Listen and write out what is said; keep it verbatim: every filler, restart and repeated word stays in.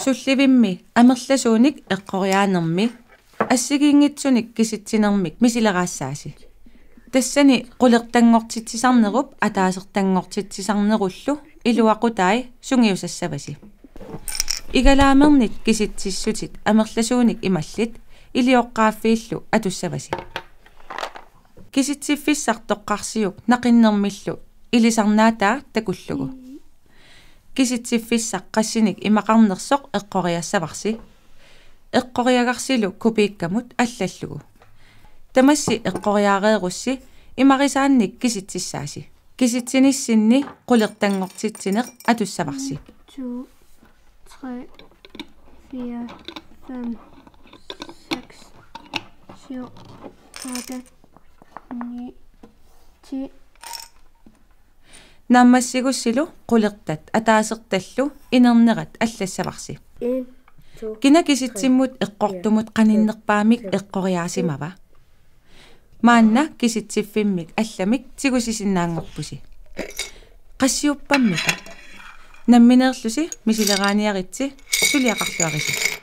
Sullivimmi amerlasuunik eqqoriaanermi assigiinngitsunik kisitsinermik misileraassaasi. Tassani qulertanngortitsisarnerup ataasertanngortitsisarnerullu iluaqutai sungiusassavasi. Igalaamernit kisitsissutit amerlasuunik imallit ilioqqaaffiillu atussavasi. Kisitsiffissaq toqqarsiuk naqinnermillu ilisarnaataa takullugu. Kisitsiffissaq qassinik imaqarnersoq eqqoriassavarsi. Eqqoriagarsilu kupiikkamut allallugu. Tamassi eqqoriaareerussi imarisaannik kisitsissaasi. Kisitsinissinni qulertanngortitsineq atussavarsi. To, tre, fire, fem, seks, syv, otte, ni, ti. Naammassigussilu qulertat ataasertallu inernerat allassavarsi. En, to, kina kisitsimmut eqqortumut qaninnerpaamik eqqoriaasimava? Maanna kisitsiffimmik allamik tigusisinnaanngorpusi. Qassiuppammita? Nammineerlusi misileraaniaritsi suliaqarluarisi.